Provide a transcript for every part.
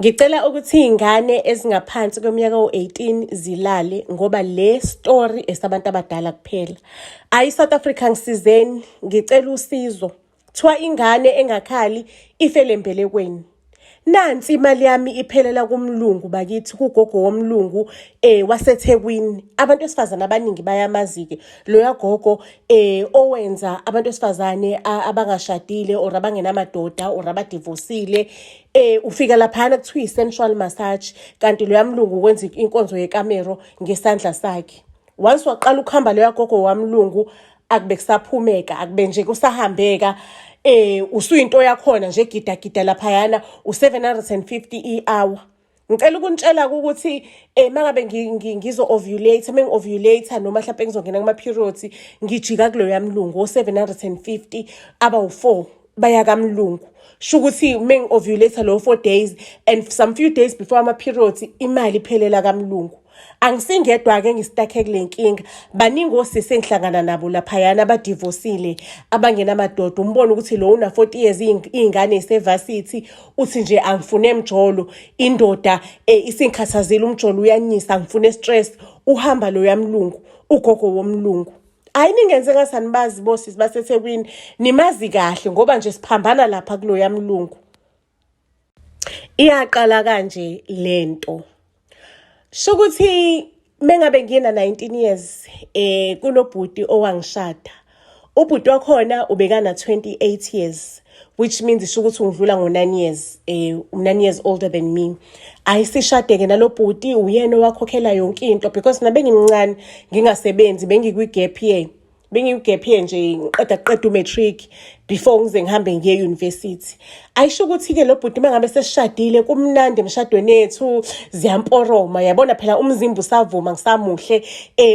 Ngicela ukuthi iy'ngane ezingaphansi kweminyaka ewu-18 zilale ngoba le story esabantu abadala kuphela. Ayi South Africa, ngisizeni, ngicela usizo. Kuthiwa ingane engakhali ifele embelekweni. Nansi imali yami iphelela kumlungu bakithi, kugogo womlungu waseThekwini. Abantu besifazane abaningi bayamazi-ke loya gogo owenza abantu besifazane abangashadile or abangenamadoda or abadivosile. Ufika laphana kuthiwa i-sensual massage, kanti loya mlungu wenza inkonzo yekamero ngesandla sakhe. Once waqala ukuhamba loya gogo wamlungu, akube kusaphumeka, akube nje kusahambeka. Usuyinto yakhona nje, gidagida laphayana, u-750 i-hour. Ngicela ukunitshela ukuthi mangabe ngizo ovulate, mengi-ovulate noma mhlawumbe ngizongena kuma-periods, ngijika kuloya mlungu o-750 abawu-4 baya kamlungu. Sho ukuthi mengi-ovulate lo 4 days and some few days before ama-periods, imali iphelela kamlungu. Angisingedwa-ke ngi-stuck-e kule nkinga, baningi osisi engihlangana nabo laphayana abadivosile, abangenamadoda. Umbone ukuthi lo una-40 years, iy'ngane y'se-varsity, uthi nje, "Angifune mjolo, indoda isingikhathazile, umjolo uyanyisa, angifune stress." Uhamba loya mlungu, ugogo womlungu. Hayi, ningenze ngathi anibazi bosisi baseThekwini, nimazi kahle ngoba nje siphambana lapha kuloya mlungu. Iyaqala kanje lento. Sho ukuthi mengabe ngina 19 years, kunobhuti owangishada. Ubhuti wakhona ubekana 28 years, which means sho ukuthi ungidlula ngo-9 years, 9 years older than me. Ayisishade-ke nalo bhuti, uyena owakhokhela yonke into because nabe ngimncane, ngingasebenzi, bengikwi-gap year. Bengiyi-gap year nje, ngiqeda kuqeda u-matric before ngize ngihambe ngiye e-university. Ayisho ukuthi-ke lo bhuti, uma ngabe sesishadile, kumnandi emshadweni yethu, ziyamporoma, yabona phela umzimba usavuma, ngisamuhle.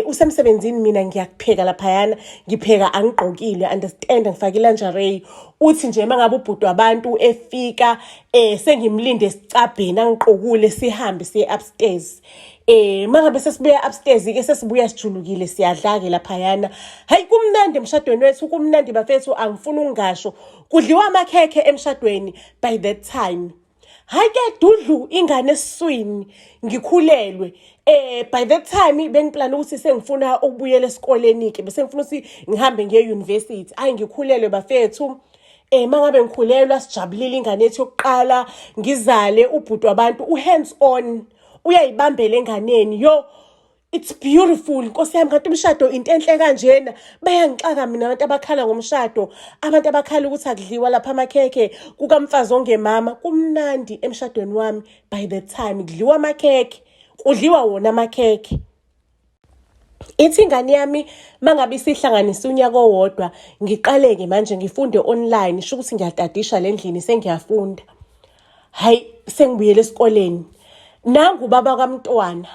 Usemsebenzini, mina ngiyakupheka laphayana, ngipheka angigqokile, understand, ngifake i-lingerie. Uthi nje uma ngabe ubhuti wabantu efika, sengimlinde esicabheni, angiqokule, sihambe siye upstairs. Mangabe sesibuya upstairs ke, sesibuya sijulukile, siyadla ke laphayana. Hayi, kumnandi emshadweni wethu, kumnandi bafethu, angifuni ukungasho. Kudliwa amakhekhe emshadweni by that time. Hayi ke, dudlu ingane esiswini, ngikhulelwe. By that time bengiplana ukuthi sengifuna ukubuyela esikoleni ke, bese ngifuna ukuthi ngihambe ngiye university. Hayi, ngikhulelwe bafethu. Mangabe ngikhulelwa, sijabulile, ingane yethu yokuqala, ngizale. Ubhuti wabantu u-hands on, uyayibambela enganeni. Yo, it's beautiful, nkosi yami, kanti umshado into enhle kanjena. Bayangixaka mina abantu abakhala ngomshado, abantu abakhala ukuthi akudliwa lapha amakhekhe kukamfazi ongemama. Kumnandi emshadweni wami by the time, kudliwa amakhekhe, kudliwa wona amakhekhe. Ithi ingane yami mangabe isihlanganise unyaka owodwa, ngiqale-ke manje ngifunde online, sho ukuthi ngiyatadisha le ndlini, sengiyafunda. Hayi, sengibuyele esikoleni. Nangu ubaba kamntwana,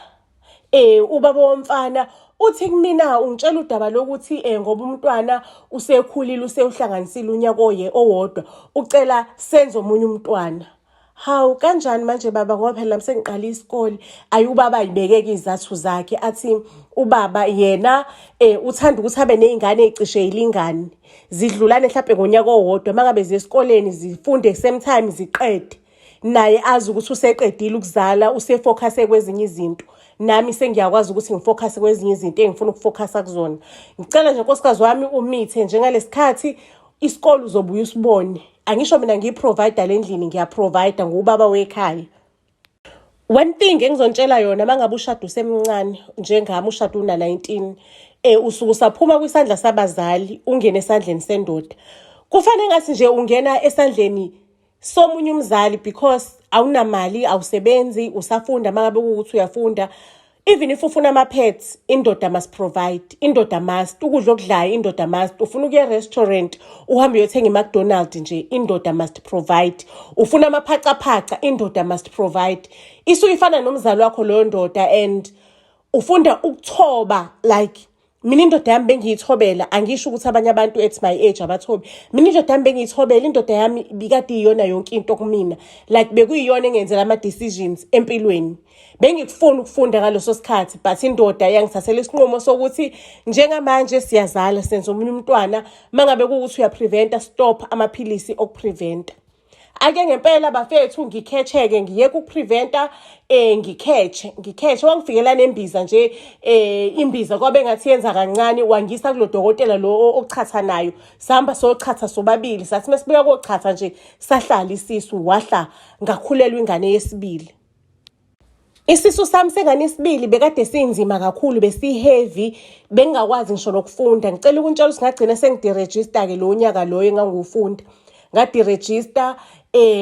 ubaba womfana uthi kumina, ungitshela udaba lokuthi ngoba umntwana usekhulile, usewuhlanganisile unyaka oye owodwa, ucela senze omunye umntwana. Hawu, kanjani manje baba, ngoba phela nami sengiqale isikole? Ayi, ubaba ayibekeke izathu zakhe, athi ubaba yena uthanda ukuthi abe ney'ngane ey'cishe yilingane, zidlulane mhlampe ngonyaka owodwa, uma ngabe ziye esikoleni zifunde same time, ziqede, naye azi ukuthi useqedile ukuzala, use-focus-e kwezinye izinto, nami sengiyakwazi ukuthi ngi-focus-e kwezinye izinto engifuna uku-focus-a kuzona. Ngicela nje, nkosikazi wami, umithe njengalesi isikole, uzobuya usibone. Angisho mina ngiyi-provider le ndlini, ngiya-provide ngubaba wekhaya. One thing engizontshela yona, uma ngabe ushada usemncane njengami, ushada una-19, usuke usaphuma kwisandla sabazali, ungene esandleni sendoda, kufanele ngathi nje ungena esandleni somunye umzali because awunamali, awusebenzi, usafunda. Uma ngabe kuwukuthi uyafunda, even if ufuna ama-pads, indoda must provide, indoda must. Ukudla okudlayo, indoda must. Ufuna ukuya e-restaurant, uhambe uyothenga i-McDonald nje, indoda must provide. Ufuna amaphacaphaca, indoda must provide. Isuke ifana nomzali wakho leyo ndoda and ufunda ukuthoba. Like mina, indoda yami bengiyithobela. Angisho ukuthi abanye abantu at my age abathobi. Mina indoda yami bengiyithobela, indoda yami bikade iyona yonke into kumina, like bekuyiyona engenzela ama-decisions empilweni. Bengikufuna ukufunda ngaleso sikhathi, but indoda yangithathela isinqumo sokuthi njengamanje siyazala, senza omunye umntwana. Uma ngabe kuwukuthi uya-prevent-a, stop amaphilisi oku-prevent-a. Ake ngempela bafethu ngikhetheke, ngiyeke ukupreventa, ngikhethe ngikhethe. Wangifikela nembiza nje, imbiza kwabe ngathi yenza kancane. Wangisa kulo dokotela lo ochatha nayo, sihamba sochatha sobabili. Sathi masibuya kochatha nje, sahlala isisu, wahla, ngakhulelwa ingane yesibili. Isisu sami sengane isibili bekade sinzima kakhulu, besi-heavy, bengingakwazi ngisho nokufunda. Ngicela ukuntshela ukuthi ngagcina sengideregister-ke lowo nyaka loyo engangiwufunda. Ngadiregister,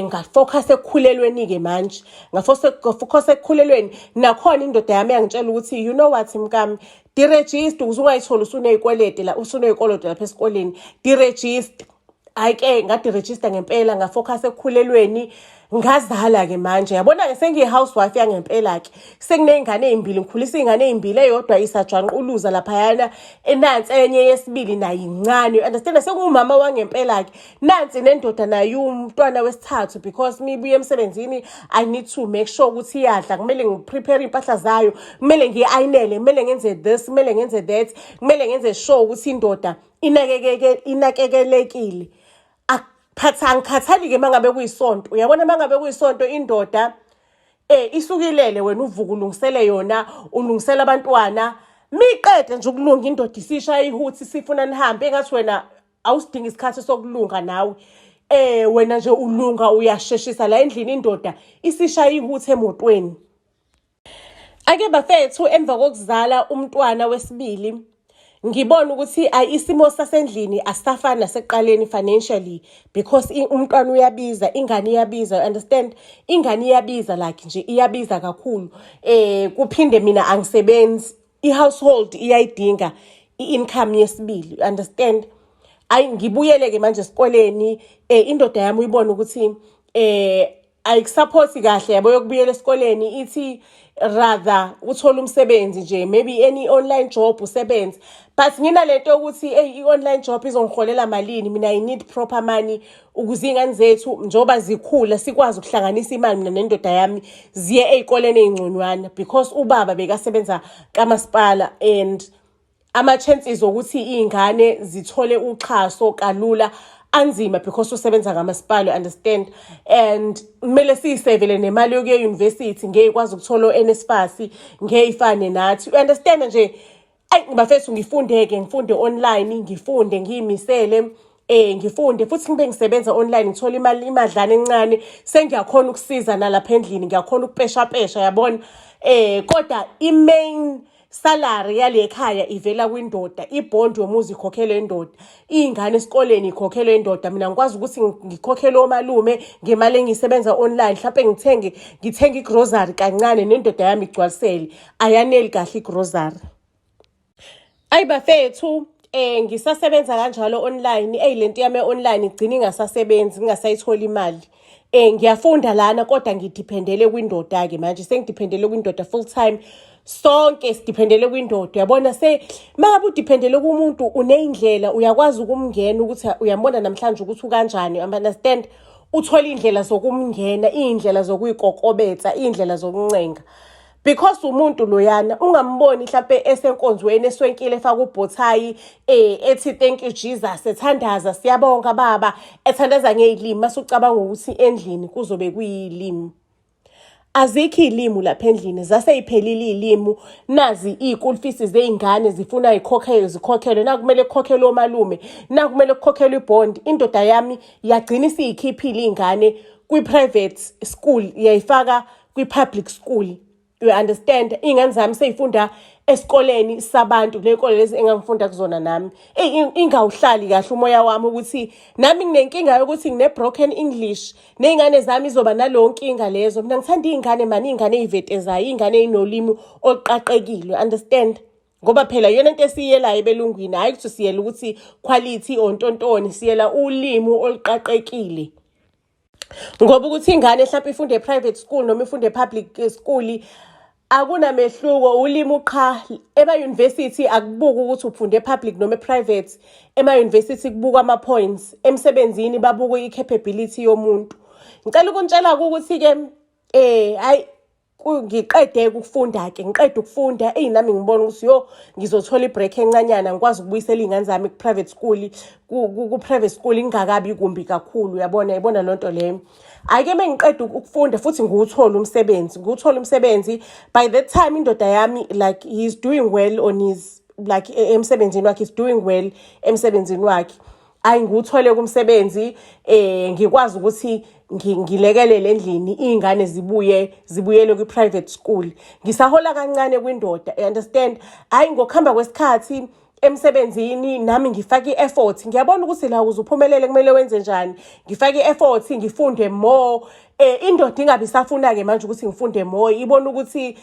ngafocus ekukhulelweni-ke manje, ngafocus ekukhulelweni. Nakhona indoda yami yangitshela ukuthi, "You know what, mkami, deregister ukuze ungayitholi usuney'kwelede la, usuney'koloto lapha esikoleni, deregister." Hhayi-ke, ngadirejista ngempela, ngafocus ekukhulelweni, ngazala-ke manje. Yabona-ke, sengiyi-housewife yangempela-ke, sekuney'ngane ey'mbili, ngikhulisa iy'ngane ey'mbili, eyodwa isajwanquluza laphayana, nansi enye yesibili nayo incane, you understand? Sekuwumama wangempela-ke. Nansi nendoda nayo, umntwana wesithathu, because mibuye emsebenzini I need to make sure ukuthi iyadla, kumele ngiprepare iy'mpahla zayo, kumele ngiyi-ayinele, kumele ngenze this, kumele ngenze that, kumele ngenze sure ukuthi indoda inakekelekile. Akuphatha, angikhathali-ke uma ngabe kuyisonto. Uyabona, uma ngabe kuyisonto, indoda isukilele, wena uvuka ulungisele yona, ulungisela abantwana. Miqede nje ukulunga, indoda isishaya ihuthi, sifuna nihambe, engathi wena awusidingi isikhathi sokulunga nawe. Wena nje ulunga uyasheshisa la endlini, indoda isishaya ihuthi emotweni. Ake bafethu, emva kokuzala umntwana wesibili, ngibona ukuthi ayi, isimo sasendlini asisafani nasekuqaleni financially, because umntwana uyabiza, ingane iyabiza, you understand? Ingane iyabiza, like nje iyabiza kakhulu. Kuphinde mina angisebenzi, i-household iyayidinga i-income yesibili, you understand? Ayi, ngibuyele-ke manje esikoleni. Indoda yami uyibona ukuthi ayikusupport kahle, yabo, yokubuyela esikoleni. Ithi rather uthole umsebenzi nje, maybe any online job usebenze. But nginalento yokuthi, hey, i-online job izongiholela malini? Mina I need proper money ukuze iy'ngane zethu njengoba zikhula sikwazi ukuhlanganisa imali, mina nendoda yami, ziye ey'koleni ey'ngconywana, because ubaba bekasebenza kamasipala and ama-chances okuthi iy'ngane zithole uxhaso kalula anzima because usebenza kamasipala, you understand? And kumele siyisevele nemali yokuya e-university, ngeke ikwazi ukuthola o-NSFAS, ngeke ifane nathi, you understand nje? Ayi bafethu, ngifunde-ke, ngifunde online, ngifunde ngiyimisele, ngifunde futhi ngibe ngisebenza online, ngithola imali, imadlana encane, sengiyakhona ukusiza nalapha endlini, ngiyakhona ukupesha pesha, yabona. Kodwa i-main salary yale khaya ivela kwindoda, ibond yomuzi ikhokhelwe indoda, iy'ngane esikoleni ikhokhelwe indoda. Mina ngikwazi ukuthi ngikhokhele omalume ngemali engiyisebenza online, mhlawumpe ngithenge igrocery kancane, nendoda yami igcwalisele, ayaneli kahle igrocery. Ayi bafethu, ngisasebenza kanjalo online. Eyi, lento yami online igcina ingasasebenzi, ngingasayitholi imali. Ngiyafunda lana kodwa ngidependele kwindoda-ke manje, sengidependele kwindoda full time. Sonke sidependele kwindoda, uyabona? Se mangabe udependele kumuntu, uneyindlela uyakwazi ukumngena ukuthi uyambona namhlanje ukuthi ukanjani, you understand? Uthola iy'ndlela zokumngena, iy'ndlela zokuyikokobetsa, iy'ndlela zokuncenga, because umuntu loyana ungamboni mhlampe esenkonzweni, eswenkile, efaka ubhothayi, ethi, "Thank you Jesus," ethandaza, "Siyabonga baba," ethandaza ngey'limi, mase ucabanga ukuthi endlini kuzobe kuyilimi. Azikho iy'limu lapha endlini, zasey'phelile iy'limu. Nazi iy'school fees zey'ngane zifuna y'khokhelwe, zikhokhelwe, nakumele kukhokhelwe omalume, nakumele kukhokhelwe ibond. Indoda yami yagcina isiyikhiphile iy'ngane kwi-private school, yayifaka kwi-public school, you understand? Iy'ngane zami sey'funda esikoleni sabantu, kule y'kole lezi engangifunda kuzona nami. Eyi, ingawuhlali kahle umoya wami ukuthi nami nginenkinga yokuthi ngine-broken English, ney'ngane zami izoba naleyo nkinga lezo. Mina ngithanda iy'ngane mani, iy'ngane ey'vetezayo, iy'ngane ey'nolimi oluqaqekile, you understand? Ngoba phela iyona into esiyelayo ebelungwini, hhayi ukuthi siyela ukuthi quality or ntontoni, siyela ulimi oluqaqekile. Ngoba ukuthi ingane mhlawumpe ifunde e-private school noma ifunde e-public school akunamehluko, ulimi qha. Ema-university akubuki ukuthi ufunde e-public noma e-private, ema-university kubukwa ama-points, emsebenzini babuka i-capability yomuntu. Ngicela ukuntshela ukuthi-ke, hhayi. Ngiqede ukufunda-ke, ngiqede ukufunda, eyi nami ngibona ukuthi yo, ngizothola i-break encanyana, ngikwazi ukubuyisela iy'ngane zami ku-private school, ku-private school ingakabi kumbi kakhulu, uyabona, yayibona loo nto leyo. Hhayi-ke, uma ngiqeda ukufunda futhi ngiwuthole umsebenzi, ngiwuthole umsebenzi. By that time indoda yami, like, he's doing well on his, like, emsebenzini wakhe, he's doing well emsebenzini wakhe. Ayi, ngiwuthole kumsebenzi, ngikwazi ukuthi ngilekelele endlini, iy'ngane zibuye zibuyele kwi-private school. Ngisahola kancane kwindoda, you understand? Hhayi, ngokuhamba kwesikhathi emsebenzini nami ngifake i-effort, ngiyabona ukuthi la ukuze uphumelele kumele wenze njani. Ngifake i-effort, ngifunde more. Indoda ingabe isafuna-ke manje ukuthi ngifunde more, ibona ukuthi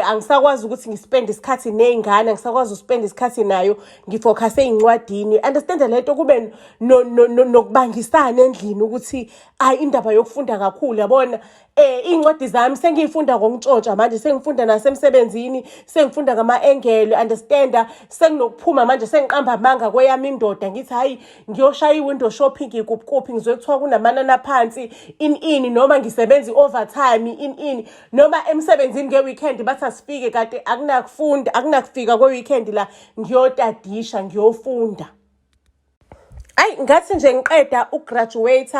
angisakwazi ukuthi ngi-spend isikhathi ney'ngane, angisakwazi uku-spend isikhathi nayo, ngi-focus ey'ncwadini, understand lento. Kube nokubangisana endlini ukuthi ayi, indaba yokufunda kakhulu, yabona, iy'ncwadi zami sengiyifunda ngokutshontsha manje, sengifunda nasemsebenzini, sengifunda ngama-angle, understanda? Senginokuphuma manje, sengiqamba amanga kweyami indoda, ngithi hhayi, ngiyoshaya i-window shopping kuphi kuphi, ngizwe kuthiwa kunamanani aphansi, ini ini, noma ngisebenza i-overtime, ini ini, noma emsebenzini nge-weekend bathi asifike, kanti akunakufunda, akunakufika kwe-weekend la, ngiyotadisha, ngiyofunda. Ayi, ngathi nje ngiqeda uku-graduate,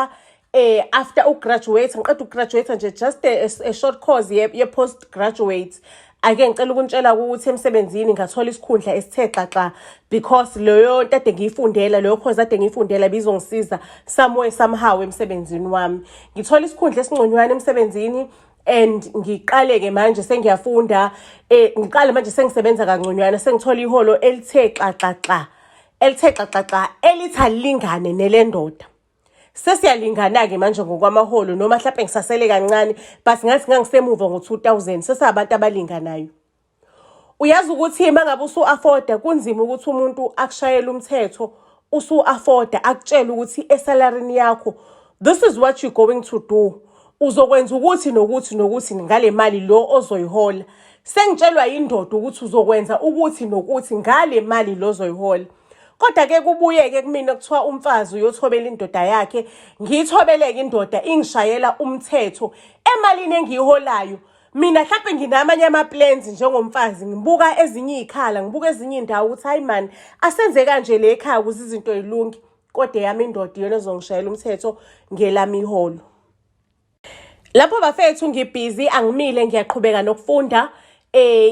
after uku-graduate, ngiqeda uku-graduate nje, just a short course ye post graduate. Ake ngicela ukuntshela ukuthi emsebenzini ngathola isikhundla esithe xaxa, because leyo nto ade ngiyifundela, leyo course ade ngiyifundela bizongisiza somewhere somehow emsebenzini wami. Ngithola isikhundla esingconywana emsebenzini and ngiqale-ke manje sengiyafunda, ngiqale manje sengisebenza kangconywana, sengithola iholo elithe xaxaxa, elithe xaxaxa, elithi alilingane nelendoda. Sesiyalingana-ke manje ngokwamaholo, noma mhlawumpe ngisasele kancane, but ngathi ngangisemuva ngo-2000, sesabantu abalinganayo. Uyazi ukuthi uma ngabe usu-afforda, kunzima ukuthi umuntu akushayele umthetho usu-afforda, akutshele ukuthi esalarini yakho, this is what you're going to do, uzokwenza ukuthi nokuthi nokuthi ngale mali lo ozoyihola. Sengitshelwa yindoda ukuthi uzokwenza ukuthi nokuthi ngale mali lo ozoyihola. Kodwa-ke kubuye-ke kumina kuthiwa umfazi uyothobela indoda yakhe. Ngiyithobeleke indoda ingishayela umthetho emalini engiyiholayo. Mina mhlawumbe nginamanye ama-plans njengomfazi, ngibuka ezinye iy'khala, ngibuka ezinye iy'ndawo ukuthi hayi mani, asenze kanje le ekhaya ukuze izinto y'lunge. Kodwa eyami indoda iyona ezongishayela umthetho ngelami iholo. Lapho bafethu ngibhizi, angimile, ngiyaqhubeka nokufunda.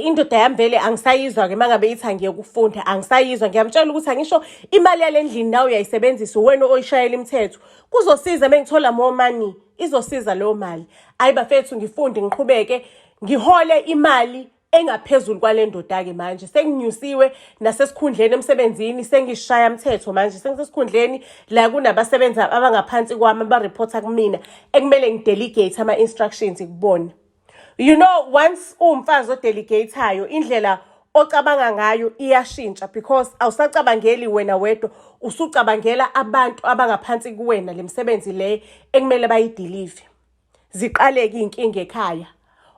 Indoda yami vele angisayizwa-ke uma ngabe ithi angiye ukufunda, angisayizwa. Ngiyamtshela ukuthi angisho imali yale ndlini nawe uyayisebenzisa, uwena oyishayela imithetho. Kuzosiza uma ngithola more money, izosiza leyo mali. Ayi bafethu, ngifunde, ngiqhubeke, ngihole imali engaphezulu kwale ndoda-ke manje. Senginyusiwe nasesikhundleni emsebenzini, sengishaya mthetho manje, sengisesikhundleni la kunabasebenzi abangaphansi kwami aba-reporta kumina, ekumele ngi-delegate ama-instructions kubona. Once uwumfazi o-delegate-ayo, indlela ocabanga ngayo iyashintsha, because awusacabangeli wena wedwa, usucabangela abantu abangaphansi kuwena, le misebenzi le ekumele bayi-deliver. Ziqaleke iy'nkinga ekhaya.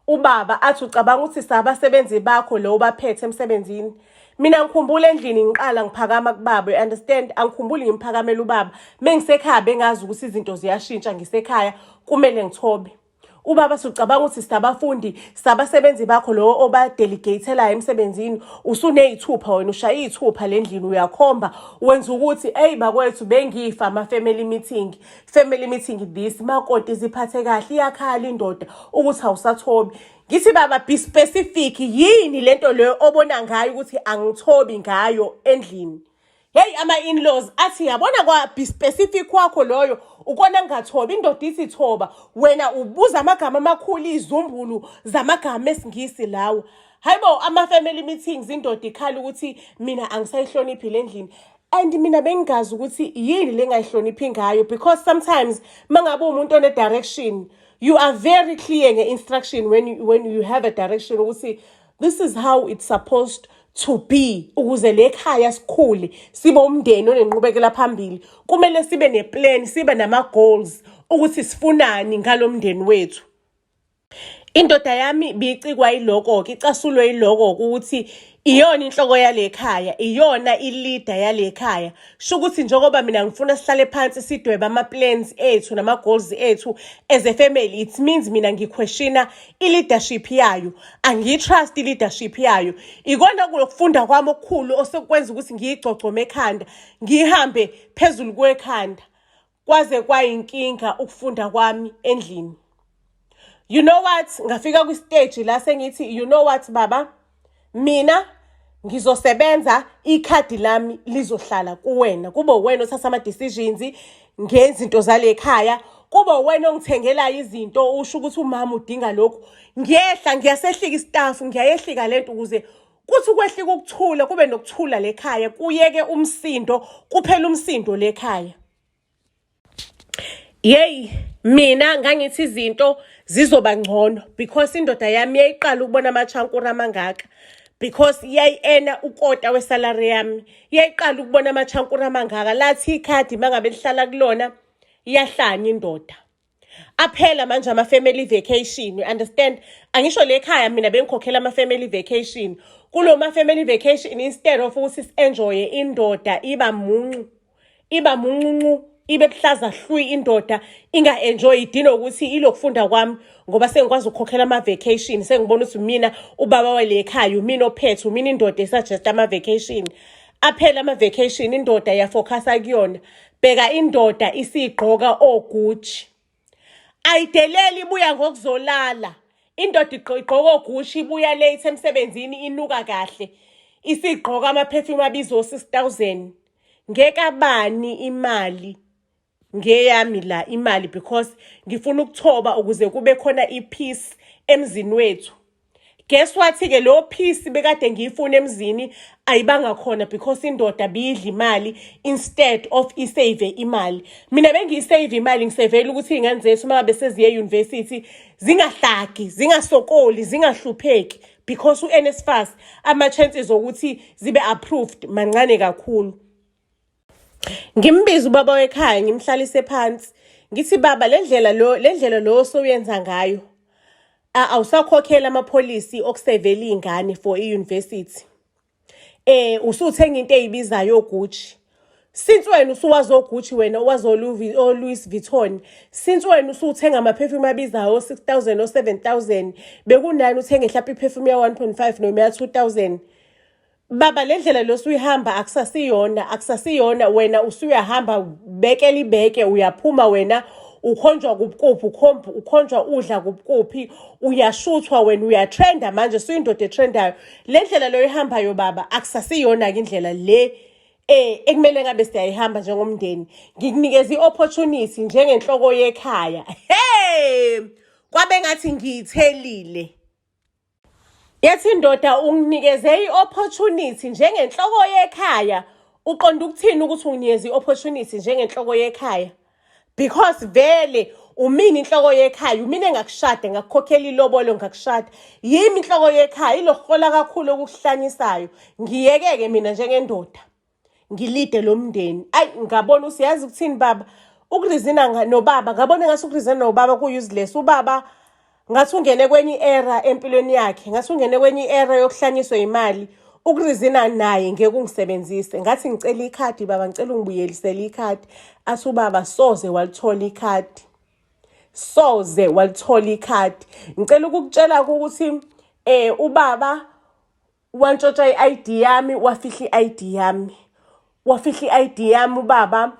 Ubaba athi, "Ucabanga ukuthi sabasebenzi bakho lo baphethe emsebenzini?" Mina ngikhumbula endlini ngiqala ngiphakama kubaba, you understand? Angikhumbuli ngimphakamela ubaba. Mengisekhaya bengazi ukuthi izinto ziyashintsha, ngisekhaya kumele ngithobe. Ubaba sucabanga ukuthi sabafundi, sabasebenzi bakho lo oba-delegate-elayo emsebenzini, usuney'thupha wena, ushaya iy'thupha le ndlini, uyakhomba, wenza ukuthi, eyi bakwethu, bengifa ama-family meeting, family meeting this, makoti ziphathe kahle, iyakhala indoda ukuthi awusathobi. Ngithi, "Baba, be specific, yini lento leyo obona ngayo ukuthi angithobi ngayo endlini?" Hey, ama-in-laws athi, "Yabona kwa be specific kwakho loyo ukona ngingathobi, indoda ithi thoba, wena ubuza amagama amakhulu, izumbulu zamagama esiNgisi lawo." Hayibo, ama-family meetings, indoda ikhala ukuthi mina angisayihloniphi le ndlini. And mina bengingazi ukuthi yini le ngayihloniphi ngayo, because sometimes mangabe umuntu one-direction, you are very clear nge-instruction when you have a direction ukuthi this is how it's supposed to be. Ukuze le khaya sikhule, sibe umndeni onenqubekela phambili, kumele sibe ne-plan, sibe nama-goals ukuthi sifunani ngalo mndeni wethu. Indoda yami bicikwa yiloko-ke, icasulwe yiloko-ke ukuthi iyona inhloko yale khaya, iyona i-leader yale khaya. Sho ukuthi njengoba mina ngifuna sihlale phansi sidwebe ama-plans ethu nama-goals ethu as a family, it means mina ngi-questiona i-leadership yayo. Angiyi-trust i-leadership yayo. Ikona kulokufunda kwami okukhulu osekwenza ukuthi ngiyigcogcome ekhanda, ngihambe phezulu kwekhanda. Kwaze kwayinkinga ukufunda kwami endlini. You know what? Ngafika kwi-stage la sengithi, you know what baba? Mina ngizosebenza, ikhadi lami lizohlala kuwena. Kube uwena othatha ama-decisions ngezinto zale khaya. Kube uwena ongithengelayo izinto, usho ukuthi umama udinga lokhu. Ngiyehla, ngiyasehlika isitafu, ngiyayehlika lento ukuze kuthi ukwehlika ukuthula, kube nokuthula lekhaya, kuyeke umsindo, kuphela umsindo lekhaya. Yeyi, mina ngangithi izinto zizoba ngcono because indoda yami yayiqala ukubona amachankura amangaka because yayi-ena ukota we-salary yami. Yayiqala ukubona amachankura amangaka, lathi ikhadi mangabe lihlala kulona iyahlanya indoda. Aphela manje ama-family vacation, you understand? Angisho le khaya mina bengikhokhela ama-family vacation. Kulo ma-family vacation, instead of ukuthi si-enjoye, indoda iba muncu, iba muncuncuncu, ibe buhlaza hlwi, indoda inga-enjoy, idinwa ukuthi ilokufunda kwami ngoba sengikwazi ukukhokhela ama-vacation, sengibona ukuthi mina ubaba wale khaya, umina ophethe, umina indoda e-suggest ama-vacation. Aphela ama-vacation, indoda ya-focusa kuyona. Bheka indoda isigqoka o-Gucci. Ayideleli, ibuya ngokuzolala. Indoda igqoka o-Gucci, ibuya late emsebenzini, inuka kahle. Isigqoka ama-perfume abiza o-6,000. Ngekabani imali? Ngeyami la imali because ngifuna ukuthoba ukuze kube khona i-peace emzini wethu. Guess what-ke, lo peace bekade ngiyifuna emzini ayibanga khona because indoda biyidla imali instead of i-save imali. Mina bengiyi-save imali, ngisevela ukuthi iy'ngane zethu uma ngabe seziye e-university zingahlagi, zingasokoli, zingahlupheki because u-NSFAS ama-chances okuthi zibe approved mancane kakhulu. Ngimbize ubaba wekhaya, ngimhlalise phansi, ngithi, baba, le ndlela lo osowuyenza ngayo, awusakhokhela amapholisi okusevela iy'ngane for i-university. Usuthenga into ey'bizayo o-Gucci. Since wena usuwazi o-Gucci, wena owazi o-Louis Vuitton, since wena usuthenga ama-perfume abizayo o-6,000, o-7,000, bekunani uthenge mhlawumbe i-perfume ya-1.5 noma ya-2,000? Baba, le ndlela lo suyihamba akusasiyona, akusasiyona. Wena usuyahamba bekela ibeke, uyaphuma wena, ukhonjwa kuphi, ukhonjwa udla kuphi, uyashuthwa wena, uya-trenda manje, suyindoda e-trendayo. Le ndlela lo ihambayo baba akusasiyona-ke indlela le ekumele ngabe siyayihamba njengomndeni. Ngikunikeza i-opportunity njengenhloko yekhaya. Hey, kwabe ngathi ngiyithelile. Yathi indoda, unginikeze i-opportunity njengenhloko yekhaya. Uqonda ukuthini ukuthi unginikeze i-opportunity njengenhloko yekhaya? Because vele umina inhloko yekhaya, umina engakushada, ngakukhokhela ilobolo, ngakushada. Yimi inhloko yekhaya, ilokuhola kakhulu okuhlanyisayo. Ngiyeke-ke mina njengendoda ngilide lo mndeni. Ayi, ngabona usiyazi ukuthini baba, uku-reasona nobaba, ngabona ngathi uku-reasona nobaba ku-useless. Ubaba ngathi ungene kwenye i-era empilweni yakhe, ngathi ungene kwenye i-era yokuhlanyiswa imali. Uku-reasona naye ngeke ungisebenzise. Ngathi ngicela ikhadi baba, ngicela ungibuyelisele ikhadi. Athi ubaba, soze walithola ikhadi, soze walithola ikhadi. Ngicela ukukutshela ukuthi ubaba wantshontsha i-ID yami, wafihla i-ID yami, wafihla i-ID yami ubaba.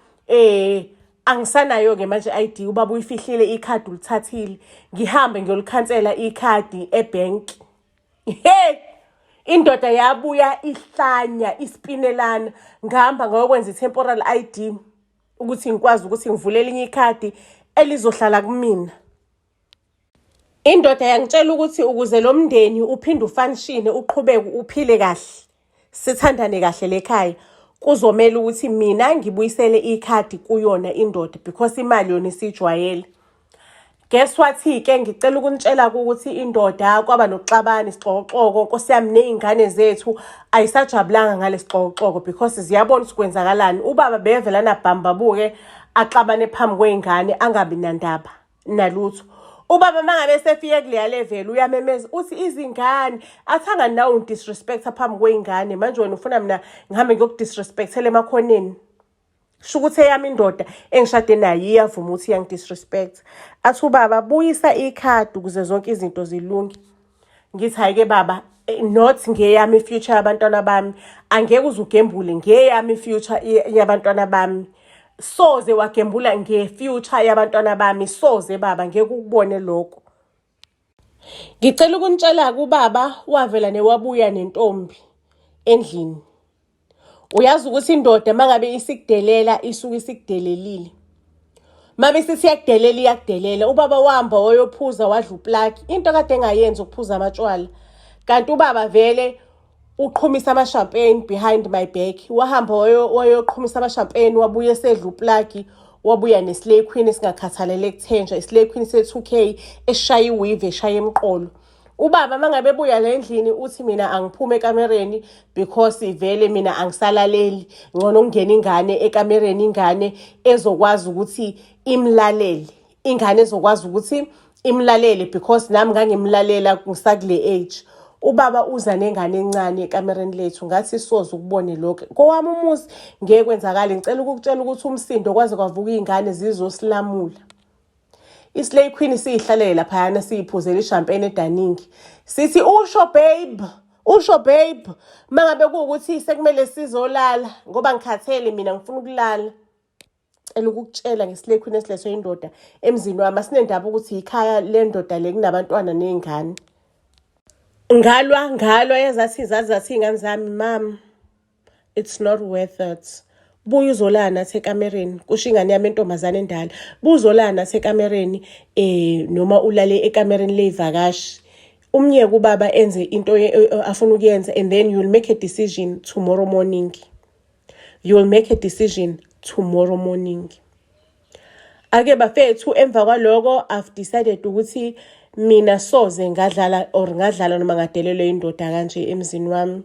Angisanayo ke manje i-ID, ubaba uyifihlile, ikhadi ulithathile. Ngihambe ngiyolikhansela ikhadi ebank. Hey, indoda yabuya ihlanya, ispinelana. Ngihamba ngayokwenza i-temporal ID ukuthi ngikwazi ukuthi ngivule elinye ikhadi elizohlala kumina. Indoda yangitshela ukuthi ukuze lo mndeni uphinde u-functione, uqhubeke uphile kahle, sithandane kahle lekhaya, kuzomela ukuthi mina ngibuyisele ikhadi kuyona indoda because imali yona isijwayele. Guess what-ke, ngicela ukunitshela ukuthi indoda kwaba nokuxabana, isixokoxoko, nkosi yami, ney'ngane zethu ayisajabulanga ngale sixokoxoko because ziyabona ukuthi kwenzakalani. Ubaba bevelana bhambabuke, axabane phambi kwey'ngane, angabi nandaba nalutho. Ubaba uma ngabe esefike kuleya level uyamemeza uthi izingane, athi angani nawe ungidisrespecta phambi kwey'ngane, manje wena ufuna mina ngihambe ngiyokudisrespectela emakhoneni. Sho ukuthi eyami indoda engishade nayo iyavuma ukuthi iyangidisrespect. Athi ubaba buyisa ikhadi ukuze zonke izinto zilunge. Ngithi hhayi-ke baba, not ngeyami i-future yabantwana bami, angeke uze ugembule ngeyami i-future yabantwana bami. Soze wagembula nge-future yabantwana bami, soze baba, ngeke ukubone lokho. Ngicela ukunitshela-ke ubaba wavela newabuya nentombi endlini. Uyazi ukuthi indoda uma ngabe isikudelela isuke isikudelelile. Uma isithi iyakudelela iyakudelela. Ubaba wahamba wayophuza wadla uplaki. Into kade engayenzi ukuphuza amatshwala. Kanti ubaba vele uqhumisa ama-champagne behind my back. Wahamba wayoqhumisa ama-champagne wabuya esedla uplaki, wabuya ne-slay queen esingakhathalele kuthenjwa, i-slay queen se-2K eshaya i-weave eshaya emqolo. Ubaba uma ngabe ebuya la endlini uthi mina angiphume ekamereni because vele mina angisalaleli, ngcono kungena ingane ekamereni, ingane ezokwazi ukuthi imlalele, ingane ezokwazi ukuthi imlalele because nami ngangimlalela ngisakule age. Ubaba uza nengane encane ekamereni lethu, ngathi soze ukubone lokho. Kowami umuzi ngeke kwenzakale. Ngicela ukukutshela ukuthi umsindo kwaze kwavuka iy'ngane zizosilamula. I-slay queen siyihlalele laphayana siyiphuzela i-champagne edaningi. Sithi usho babe, usho babe, mangabe kuwukuthi sekumele sizolala ngoba ngikhathele mina ngifuna ukulala. Cela ukukutshela nge-slay queen esilethwe indoda emzini wami, asinendaba ukuthi ikhaya lendoda le kunabantwana ney'ngane. Ngalwa ngalwa yazathi zathi iy'ngane zami, mam, it's not worth it. Buya uzolala nathi ekamereni, kusho ingane yami entombazane endala. Buya uzolala nathi ekamereni noma ulale ekamereni ley'vakashi. Umyeke ubaba enze into afuna ukuyenza and then you'll make a decision tomorrow morning. You'll make a decision tomorrow morning. Ake bafethu, emva kwaloko I've decided ukuthi mina soze ngadlala or ngadlala noma ngadelelwe indoda kanje emzini wami.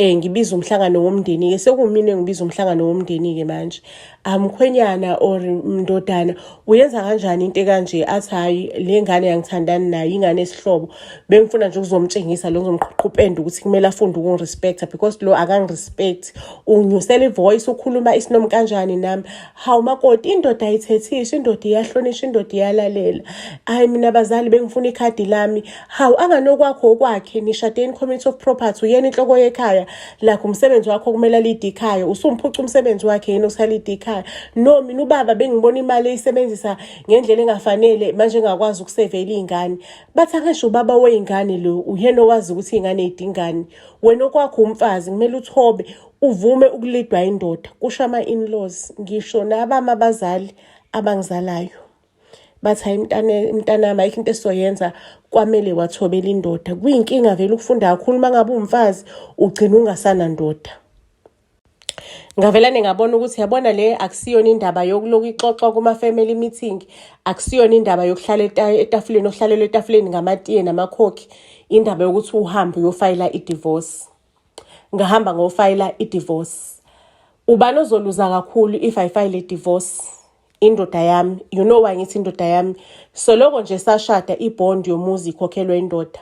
Ngibiza umhlangano womndeni-ke, sekumina engibiza umhlangano womndeni-ke manje. Mkhwenyana or mndodana, uyenza kanjani into ekanje? Athi hhayi, le ngane angithandani nayo, ingane esihlobo. Bengifuna nje ukuzomtshengisa lo, ngizomqhuqhupenda ukuthi kumele afunde ukungirespecta because lo akangirespect. Unginyusela i-voice, ukhuluma isinomi kanjani nami. Hawu makoti, indoda ayithethiswa, indoda iyahlonishwa, indoda iyalalela. Hhayi mina bazali bengifuna ikhadi lami. Hawu anganokwakho okwakhe, nishade in community of property, uyena inhloko yekhaya. Lakho umsebenzi wakho kumele alide ikhaya. Usumphuca umsebenzi wakhe yena usalide ikhaya. No, mina ubaba bengibona imali eyisebenzisa ngendlela engafanele, manje engakwazi ukusevela iy'ngane. Bathi angisho ubaba wey'ngane lo, uyena owazi ukuthi iy'ngane y'dingani. Wena okwakho umfazi kumele uthobe, uvume ukulidwa indoda. Kusho ama-in-laws, ngisho nabami abazali abangizalayo. Bathi hayi mntanami, ayikho into esizoyenza, kwamele wathobela indoda. Kuyinkinga vele ukufunda kakhulu uma ngabe uwumfazi, ugcina ungasanandoda. Ngavelane ngabona ukuthi yabona le akusiyona indaba yokuloku ixoxwa kuma-family meeting, akusiyona indaba yokuhlala etafuleni, okuhlalelwa etafuleni ngamatiye namakhokhi, indaba yokuthi uhambe uyofayila i-divorce. Ngahamba ngofayila i-divorce. Ubani ozoluza kakhulu if I file a divorce? Indoda yami. You know why ngithi indoda yami? Soloko nje sashada i-bond yomuzi ikhokhelwa indoda.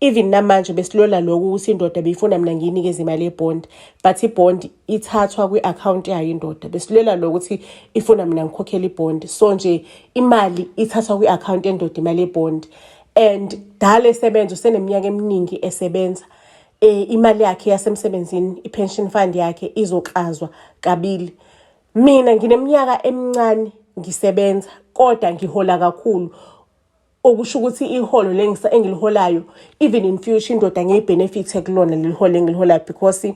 Even namanje besilola lokhu ukuthi indoda beyifuna mina ngiyinikeze imali ye-bond, but i-bond ithathwa kwi-account yayo indoda. Besilela lokhu ukuthi ifuna mina ngikhokhele i-bond. So nje imali ithathwa kwi-account yendoda, imali ye-bond. And dala esebenza, useneminyaka eminingi esebenza. Imali yakhe yasemsebenzini, i-pension fund yakhe izoklazwa kabili. Mina ngineminyaka emincane ngisebenza kodwa ngihola kakhulu. Okusho ukuthi iholo engiliholayo even in future indoda ngiyi-benefit kulona leli holo engiliholayo because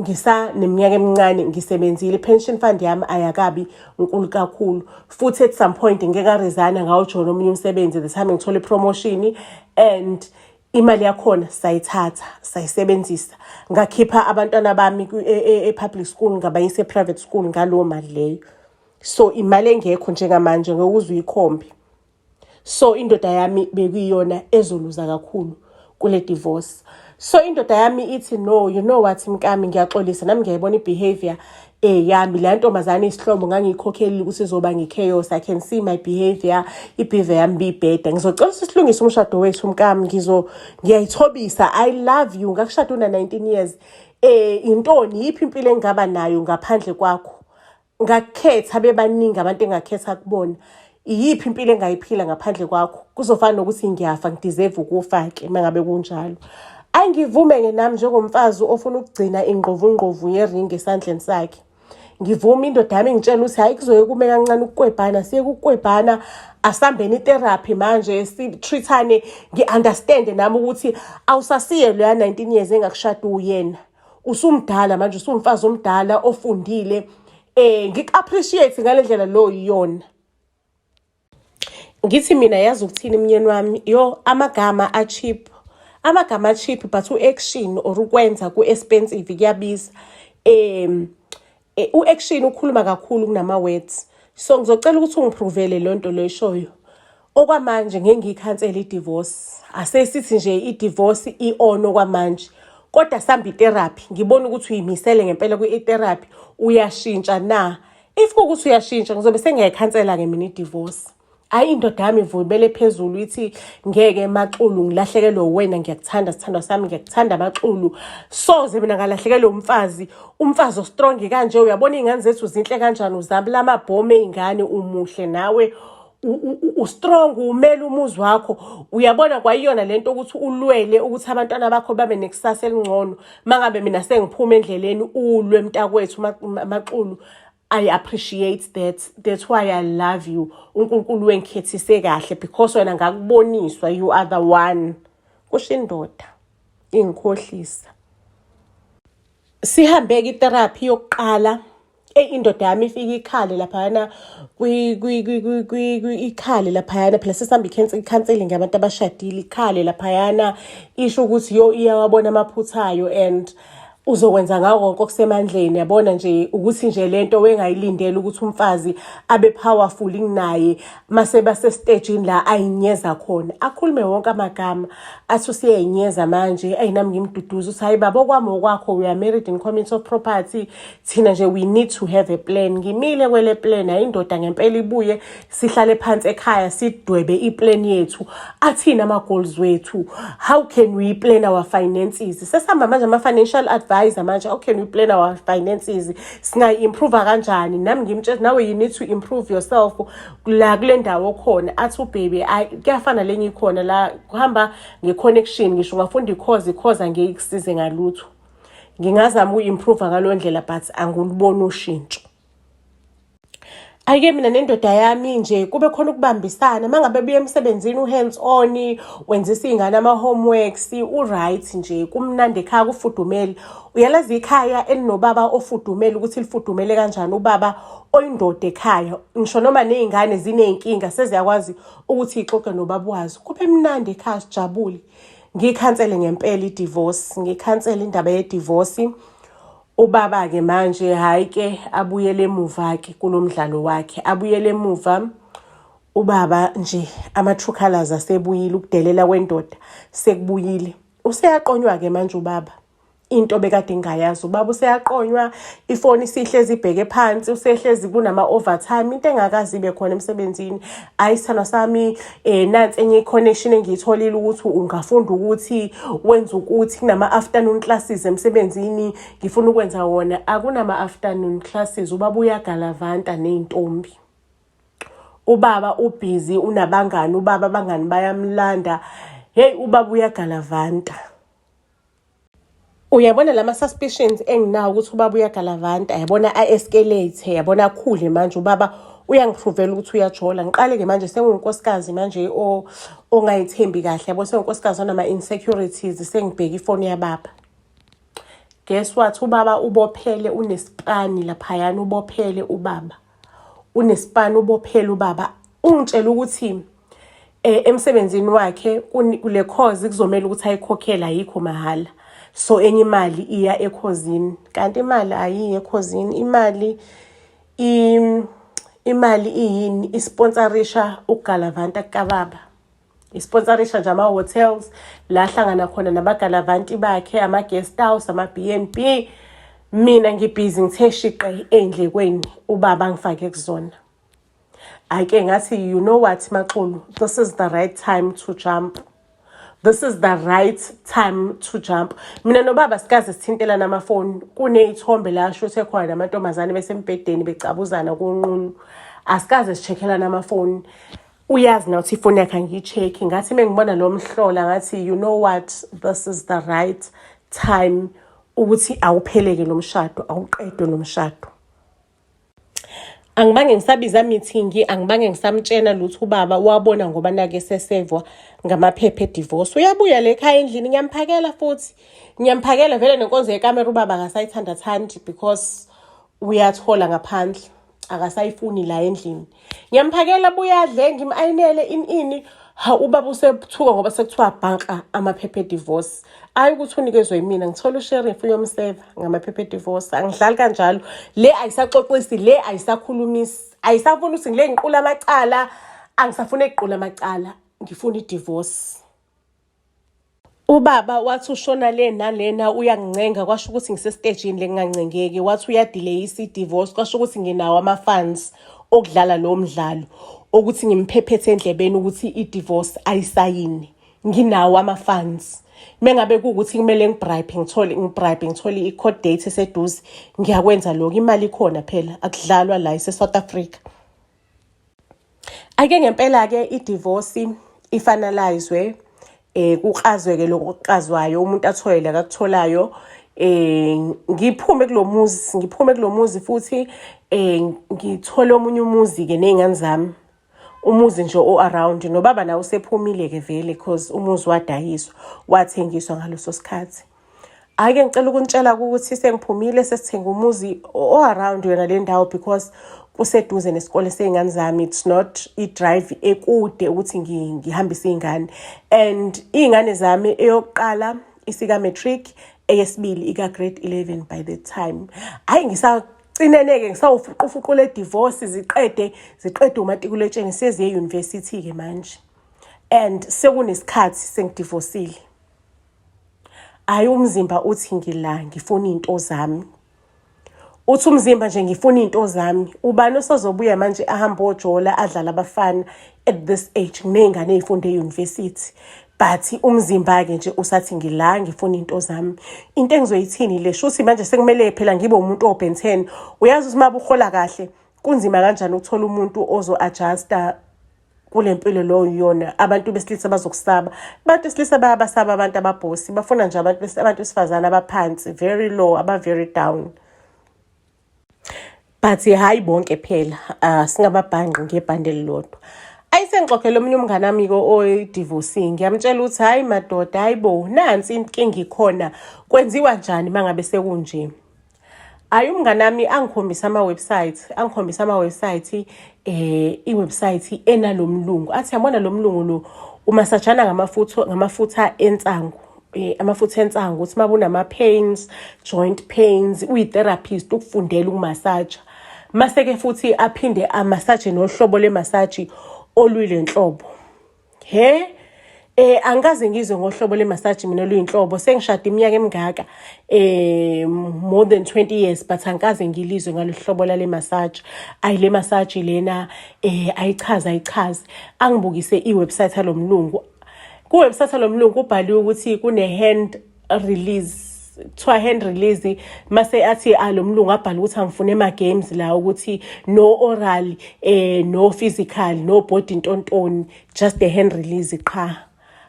ngisaneminyaka emincane ngisebenzile, i-pension fund yami ayakabi nkulu kakhulu. Futhi at some point ngike nga-resign ngayojoyina omunye umsebenzi the time ngithola i-promotion and imali yakhona sayithatha sayisebenzisa, ngakhipha abantwana bami e-public school ngabayisa e-private school ngalowo mali leyo. So imali engekho njengamanje ngeke uze uyikhombe. So indoda yami bekuyiyona ezoluza kakhulu kule divorce. So indoda yami ithi, "No, you know what, mkami, ngiyaxolisa nami, ngiyayibona i-behavior yami. Le ntombazane isihlobo ngangiyikhokhelile ukuthi izoba ngi-chaos. I can see my behavior, i-behavior yami bibheda. Ngizocela ukuthi silungise umshado wethu, mkami. Ngiyayithobisa. I love you. Ngakushada una-19 years. Intoni, yiphi impilo engingaba nayo ngaphandle kwakho? Ngakhetha bebaningi abantu engakhetha kubona. Iyiphi impilo engayiphila ngaphandle kwakho? Kuzofana nokuthi ngiyafa, ngi-deserve ukufa-ke uma ngabe kunjalo." Angivume-ke nami njengomfazi ofuna ukugcina ingqovungqovu yeringi esandleni sakhe. Ngivume indoda yami ingitshela ukuthi hhayi, kuzoye kume kancane ukukwebhana, siye kukwebhana, asambeni i-therapy manje, si-treat-ane, ngi-understand-e nami ukuthi awusasiye loya 19 years engakushada uyena. Usumdala manje, usumfazi omdala ofundile. Ngiku-appreciate ngale ndlela lo yiyona." Ngithi mina, yazi ukuthini, myeni wami, yo, amagama a-cheap, amagama a-cheap, but u-action or ukwenza ku-expensive, kuyabiza. U-action ukhuluma kakhulu kunama-words, so ngizocela ukuthi ungi-prove-ele leyo nto leyo eshoyo. Okwamanje ngeke ngiyikhansele i-divorce, asesithi nje i-divorce i-on okwamanje, kodwa samba i-therapy, ngibone ukuthi uyimisele ngempela kwi-therapy, uyashintsha na. If kuwukuthi uyashintsha, ngizobe sengiyayikhansela-ke mina i-divorce. Hhayi, indoda yami ivumele phezulu, ithi, "Ngeke, Maxulu, ngilahlekelwe uwena. Ngiyakuthanda, sithandwa sami, ngiyakuthanda, Maxulu. Soze mina ngalahlekelwe umfazi, umfazi o-strong kanje. Uyabona iy'ngane zethu zinhle kanjani, uzamla amabhomu ey'ngane, umuhle nawe, u-strong, umele umuzi wakho. Uyabona kwayiyona lento ukuthi ulwele ukuthi abantwana bakho babe nekusasa elingcono. Mangabe mina sengiphuma endleleni, ulwe, mntakwethu Maxulu. I appreciate that. That's why I love you. UNkulunkulu wengikhethise kahle because wena ngakuboniswa, you are the one," kusho indoda ingikhohlisa. Sihambe-ke i-therapy yokuqala. Eyi, indoda yami ifike ikhale laphayana, ikhale laphayana. Phela sesihamba i-counselling ngabantu abashadile. Ikhale laphayana, isho ukuthi yo, iyawabona amaphutha ayo and uzokwenza ngako konke okusemandleni. Yabona nje ukuthi nje lento wengayilindela ukuthi umfazi abe powerful kunaye mase basestejini la ayinyeza khona, akhulume wonke amagama, athi usiyayinyeza manje. Ayi, nami ngimduduza ukuthi hayi baba, okwami okwakho, we are married in community of property. Thina nje we need to have a plan. Ngimile kwele plan. Hayi, indoda ngempela ibuye, sihlale phansi ekhaya, sidwebe i-plan yethu, athini ama-goals wethu, how can we plan our finances. Sesihamba manje ama-financial advisor manje, how can we plan our finances, singayi-improve kanjani. Nami ngimtshela, nawe you need to improve yourself la kule ndawo khona. Athi u-baby, ayi, kuyafana lenye ikhona la, kuhamba nge-connection. Ngisho ungafunda i-course, i-course angeke ikusize ngalutho. Ngingazama uku-improve ngaleyo ndlela, but anguluboni ushintsho. Ake mina nendoda yami nje kube khona ukubambisana. Uma ngabe buya emsebenzini, u-hands on, wenzisa iy'ngane ama-homeworks, u-right nje, kumnandi ekhaya, kufudumele. Uyalazi ikhaya elinobaba ofudumele ukuthi lifudumele kanjani, ubaba oyindoda ekhaya, ngisho noma ney'ngane ziney'nkinga seziyakwazi ukuthi y'xoxe nobaba wazo. Kube mnandi ekhaya, sijabule. Ngiyikhansele ngempela i-divorce, ngikhansele indaba ye-divorce. Ubaba-ke manje, hhayi-ke, abuyele emuva-ke kulo mdlalo wakhe, abuyele emuva ubaba nje. Ama-true colours asebuyile, ukudelela kwendoda sekubuyile. Useyaqonywa-ke manje ubaba, into bekade ngingayazi. Ubaba useyaqonywa, ifoni isihlezi ibheke phansi, usehlezi kunama-overtime, into engakaze ibe khona emsebenzini. Ayi, sithandwa sami, nansi enye i-connection engiyitholile ukuthi ungafunda ukuthi wenze ukuthi kunama-afternoon classes emsebenzini, ngifuna ukwenza wona. Akunama-afternoon classes, ubaba uyagalavanta ney'ntombi. Ubaba ubhizi, unabangani ubaba, abangani bayamlanda. Hey, ubaba uyagalavanta. Uyabona lama-suspicions enginawo ukuthi ubaba uyagalavanta, yabona, a-escalate, yabona, akhule manje. Ubaba uyangi-prove-ela ukuthi uyajola. Ngiqale-ke manje sengunkosikazi manje ongayithembi kahle, yabo, sengunkosikazi onama-insecurities. Sengibheka ifoni yababa. Guess what? Ubaba ubophele, unesipani laphayana, ubophele ubaba. Unesipani, ubophele ubaba. Ungitshela ukuthi emsebenzini wakhe kule course kuzomela ukuthi ayikhokhele, ayikho mahhala. So enye imali iya ekhozini, kanti imali ayiyi ekhozini. Imali iyini? I-sponsorisha ukugalavanta kukababa. Isponsorisha nje ama-hotels la ahlangana khona nabagalavanti bakhe, ama-guest house, ama-B&B. Mina ngibhizi ngithe shiqe ey'ndlekweni ubaba angifake kuzona. Ake ngathi, "You know what, Maxulu, this is the right time to jump. This is the right time to jump." Mina nobaba sikaze sithintelana amafoni. Kuney'thombe la ashuthe khona namantombazane besembhedeni becabuzana kunqunu. Asikaze si-check-elana amafoni. Uyazi na ukuthi ifoni yakhe angiyi-check-i. Ngathi uma ngibona lo mhlola, ngathi, "You know what, this is the right time ukuthi awupheleke lo mshado, awuqedwe lo mshado." Angibange ngisabiza meeting, angibange ngisamtshena lutho ubaba. Wabona ngoba nake sesevwa ngamaphepha e-divorce. Uyabuya le ekhaya endlini, ngiyamphakela futhi, ngiyamphakela vele nenkonzo yekamera. Ubaba akasayithanda thandi because uyathola ngaphandle, akasayifuni la endlini. Ngiyamphakela, buyadle, ngim-ayinele ini ini. Ha, ubaba usethuka ngoba sekuthiwa bhanka amaphepha e-divorce. Ayi ukuthi unikezwe yimina, ngithola usheriff uyomseva ngamaphepha e-divorce. Angidlali kanjalo. Le ayisaxoxisi, le ayisakhulumisi, ayisafuni ukuthi ngile ngiqula amacala. Angisafuni ekuqula amacala, ngifuna i-divorce. Ubaba wathi ushona le nalena uyangincenga, kwasho ukuthi ngisestejini lengingancengeki. Wathi uya-delay-isa i-divorce, kwasho ukuthi nginawo ama-funds okudlala lowo mdlalo, ukuthi ngimphephethe endlebeni ukuthi i-divorce ayisayini. Nginawo ama-funds. Mengabe kuwukuthi kumele ngi-bribe, ngithole ngi-bribe, ngithole i-court date eseduze, ngiyakwenza lokho. Imali ikhona phela, akudlalwa la, ise-South Africa. Ake ngempela-ke i-divorce i-finalizwe, kuklazwe-ke lokhu okuklazwayo, umuntu athole la akutholayo. Ngiphume kulo muzi, ngiphume kulo muzi futhi, ngithole omunye umuzi-ke ney'ngane zami, umuzi nje o-around. Nobaba nawe usephumile-ke vele, 'cause umuzi wadayiswa, wathengiswa ngaleso sikhathi. Ake ngicela ukunitshela ukuthi sengiphumile, sesithenga umuzi o-around yona le ndawo because kuseduze nesikole sey'ngane zami. It's not i-drive ekude ukuthi ngihambise iy'ngane. And iy'ngane zami, eyokuqala isika-matric, eyesibili ika-grade 11 by the time. Hhayi, ngisacinene-ke, ngisawufuqufuqu le divorce, ziqede ziqede umatikuletsheni, seziye e-university-ke manje and sekunesikhathi sengidivosile. Hhayi, umzimba uthi ngila, ngifuna iy'nto zami. Uthi umzimba nje, "Ngifuna iy'nto zami." Ubani osozobuya manje ahambe ojola, adlale abafana at this age, ney'ngane ey'funda e-university? But umzimba-ke nje usathi ngila, ngifuna iy'nto zami. Into engizoyithini le? Shuthi manje sekumele phela ngibe umuntu o-Ben 10. Uyazi ukuthi uma uhola kahle kunzima kanjani ukuthola umuntu ozo-adjusta kule mpilo lo yona. Abantu besilisa bazokusaba. Abantu besilisa bayabasaba abantu ababhosi. Bafuna nje abantu besifazane abaphansi, very low, aba-very down. But hhayi bonke phela, singababhanqi ngebhande elilodwa. Ayisengixoxele omunye umngane wami-ke oyi-divorcee. Ngiyamtshela ukuthi, "Hhayi madoda, hayi bo, nansi inkinga ikhona, kwenziwa njani uma ngabe sekunje?" Hhayi, umngane wami angikhombisa ama-website, angikhombisa ama-website, i-website enalo mlungu. Athi, "Yabona lo mlungu lo umasajana ngamafutha ensangu." Amafutha ensangu, ukuthi uma unama-pains, joint pains, uyi-therapist, ukufundela ukumasaja. Mase-ke futhi aphinde amasaje nohlobo lemasaji oluyile nhlobo. He, angikaze ngizwe ngohlobo lemasaji mina oluyinhlobo. Sengishade iminyaka emingaka, more than 20 years, but angikaze ngilizwe ngalo hlobo lale massage. Ayi, le massage lena, ayichaze ayichaze. Angibukise i-website yalomlungu. Ku-website yalomlungu kubhaliwe ukuthi kune hand release, kuthiwa hand release. Mase athi alo mlungu abhala ukuthi angifune ema-games la, ukuthi no oral, no physical, no body ntontoni, just a hand release qha.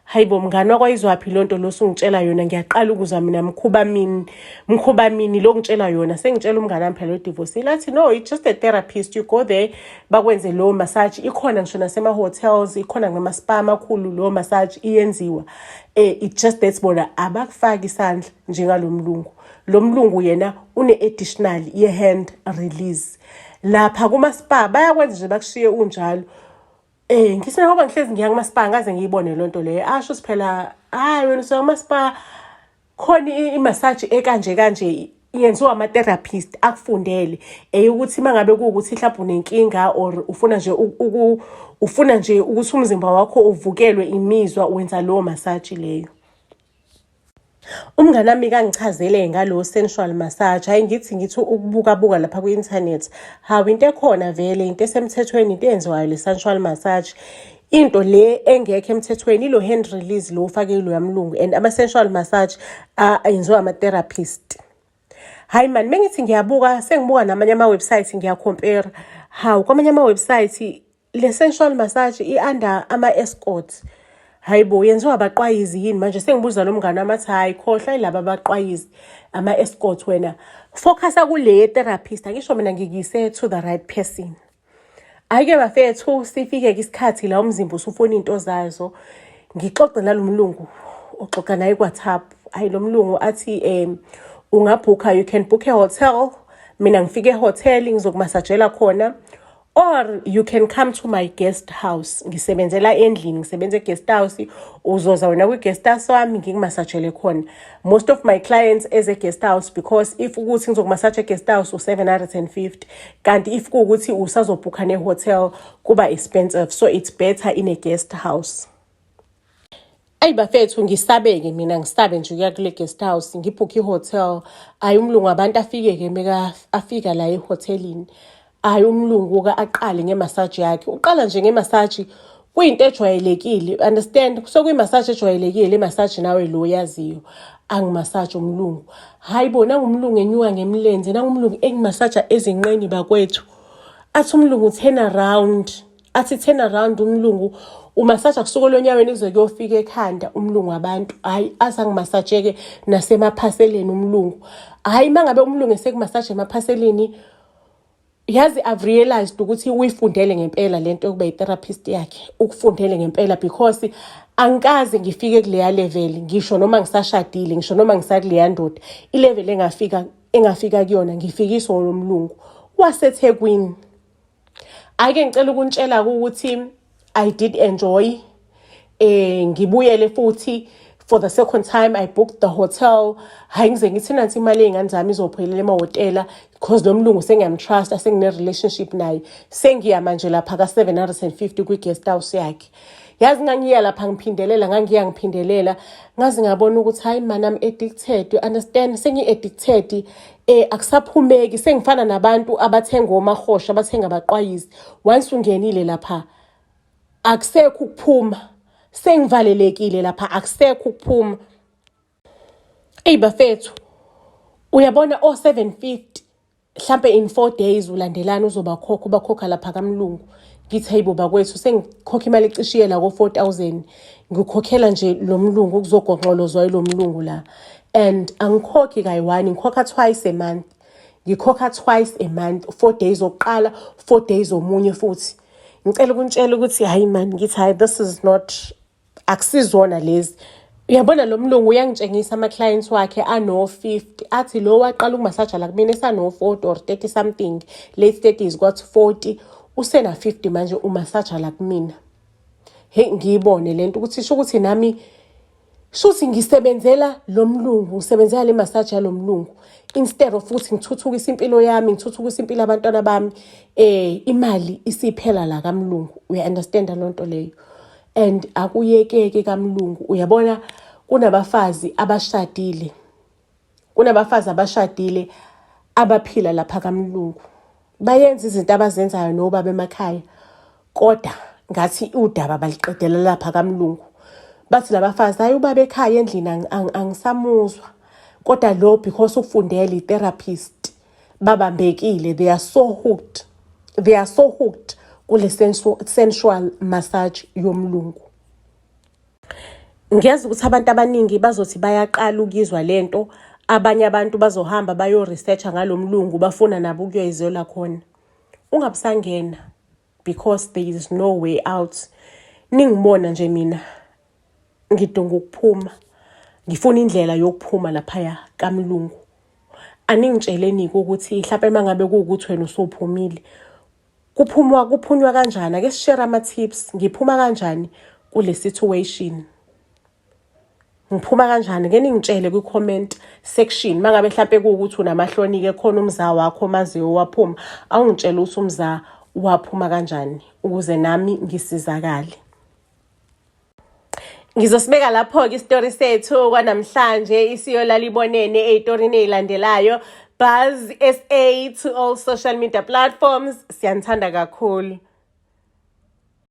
Hayibo mngani, wakwayizwaphi lonto lo sungitshela yona? Ngiyaqala ukuzwa mina. Mkhuba mini, mkhuba mini lo ngitshela yona? Sengitshela umngane wami phela lo-divorce, athi, "No, it's just a therapist. You go there, bakwenze lo massage. Ikhona ngisho nasema-hotels, ikhona nama-spa amakhulu, lo massage iyenziwa. It just that bona abakufaki isandla njengalo mlungu. Lo mlungu yena une-additional ye-hand release. Lapha kuma-spa bayakwenza nje, bakushiye unjalo." Ngithi ngoba ngihlezi ngiya kuma-spa, ngaze ngiyibone lonto leyo. Asho siphela, "Hayi wena usuka kuma-spa, khona i-massage ekanje kanje." Yenziwa ama-therapist akufundele eyokuthi uma ngabe kuwukuthi mhlawumbe unenkinga or ufuna nje ukuthi umzimba wakho uvukelwe imizwa, wenza leyo massage leyo. Umngani wami kangichazele ngalo sensual massage. Hhayi, ngithi ukubukabuka lapha kwi-inthanethi. Hawu, into ekhona vele, into esemthethweni, into eyenziwayo le sensual massage. Into le engekho emthethweni ilo hand release lo ufake loya mlungu, and ama-sensual massage ayenziwa ama-therapist. Hhayi mani, mengithi ngiyabuka, sengibuka namanye ama-website, ngiya-compare. Hawu, kwamanye ama-website le sensual massage i-under ama-escort. Hayi bo, yenziwa abaqwayizi yini manje? Sengibuza lo mngani wami, athi, "Hhayi, khohlwa yilaba abaqwayizi, ama-escort, wena focus-a kule therapist." Angisho mina ngikuyise to the right person. Hhayi-ke bafethu, sifike-ke isikhathi la umzimba usufuna iy'nto zazo. Ngixoxe nalo mlungu oxoxa naye ku-WhatsApp. Hhayi, lo mlungu athi ungabhukha, you can book a hotel, mina ngifike e-hotel ngizokumasajela khona, or you can come to my guest house. Ngisebenzela endlini, ngisebenza e-guest house, uzoza wena kwi-guest house wami ngikumasajele khona. Most of my clients eze guest house, because if ukuthi ngizokumasaja e-guest house u-750, kanti if kuwukuthi usazobhukha ne-hotel kuba expensive, so it's better in a guest house. Ayi bafethu, ngisabe-ke mina, ngisabe nje ukuya kule guest house, ngibhukhe i-hotel. Hhayi, umlungu abantu afike-ke, meka afika la ehotelini, hhayi, umlungu-ke aqale ngemasaji yakhe. Uqala nje ngemasaji, kuyinto ejwayelekile, understand? So kuyimasaji ejwayelekile, imasaji nawe lo oyaziyo. Angimasaji umlungu, hhayi bo, nangumlungu enyuka ngemlenze, nangumlungu engimasaja ezinqeni bakwethu. Athi umlungu turn around, athi turn around umlungu, umasaja kusukela onyaweni kuze kuyofika ekhanda umlungu wabantu. Hhayi, aze angimasajeke nasemaphaseleni umlungu. Hhayi, uma ngabe umlungu esekumasaja emaphaseleni, yazi, I've realized ukuthi uyifundele ngempela lento yokuba i-therapist yakhe, ukufundele ngempela, because angikaze ngifike kuleya level, ngisho noma ngisashadile, ngisho noma ngisakuleya ndoda. I-level engafika kuyona ngifikiswa lo mlungu waseThekwini. Ake ngicela ukuntshela ukuthi I did enjoy. Ngibuyele futhi for the second time, I booked the hotel. Hayi, ngize ngithi nansi imali ey'ngane zami izophelela emahhotela, because lo mlungu sengiyam-trust, sengine-relationship naye. Sengiya manje lapha ka-750 kwi-guest house yakhe. Yazi, ngangiya lapha ngiphindelela, ngangiya ngiphindelela, ngaze ngabona ukuthi hayi man, I'm addicted, you understand? Sengi-addicted, akusaphumeki, sengifana nabantu abathenga omahosha, abathenga abaqwayizi. Once ungenile lapha akusekho ukuphuma, sengivalelekile lapha, akusekho ukuphuma. Eyi bafethu, uyabona o-750 mhlampe in 4 days ulandelana uzobakhokha, ubakhokha lapha kamlungu. Ngithi hayibo bakwethu, sengikhokha imali ecishiyela ko-4,000, ngikhokhela nje lo mlungu ukuzogonqolozwa yilo mlungu la. And angikhokhi kayi-one, ngikhokha twice a month, ngikhokha twice a month, 4 days okuqala, 4 days omunye futhi. Ngicela ukuntshela ukuthi hayi man, ngithi hayi, this is not, akusizona lezi. Uyabona lo mlungu uyangitshengisa ama-clients wakhe ano-50, athi lo waqala ukumasaja la kumina esano-40 or 30 something, late 30s, kwathi 40, usena-50 manje umasaja la kumina. Hey, ngiyibone lento ukuthi sho ukuthi nami shuthi ngisebenzela lo mlungu, ngisebenzela le massage yalo mlungu instead of ukuthi ngithuthukise impilo yami, ngithuthukise impilo yabantwana bami. Imali isiphela la kamlungu, uya-understanda loo nto leyo? And akuyekeki kamlungu. Uyabona kunabafazi abashadile, kunabafazi abashadile abaphila lapha kamlungu, bayenza izinto abazenzayo nobaba emakhaya, kodwa ngathi udaba baliqedela lapha kamlungu. Bathi labafazi, "Hayi, ubaba ekhaya endlini angisamuzwa." Kodwa lo, because ufundele i-therapist, babambekile, they are so hooked, they are so hooked kule sensual massage yomlungu. Ngiyazi ukuthi abantu abaningi bazothi bayaqala ukuyizwa lento, abanye abantu bazohamba bayo-research-a ngalo mlungu, bafuna nabo ukuyoyizwela khona. Ungabusangena, because there is no way out. Ningibona nje mina ngidinga ukuphuma, ngifuna indlela yokuphuma laphaya kamlungu. Aningitsheleni-ke ukuthi hlampe uma ngabe kuwukuthi wena usuphumile, kuphumwa, kuphunywa kanjani? Ake si-share ama-tips, ngiphuma kanjani kule situation? Ngiphuma kanjani? Ke ningitshele kwi-comment section mangabe mhlampe kuwukuthi unamahloni-ke khona umza wakho omaziyo waphuma, awungitshele ukuthi umza waphuma kanjani ukuze nami ngisizakale. Ngizosibeka lapho-ke isitori sethu kwanamhlanje isiyolala ibonene ey'torini ey'landelayo. Buzz SA to all social media platforms. Siyanithanda kakhulu.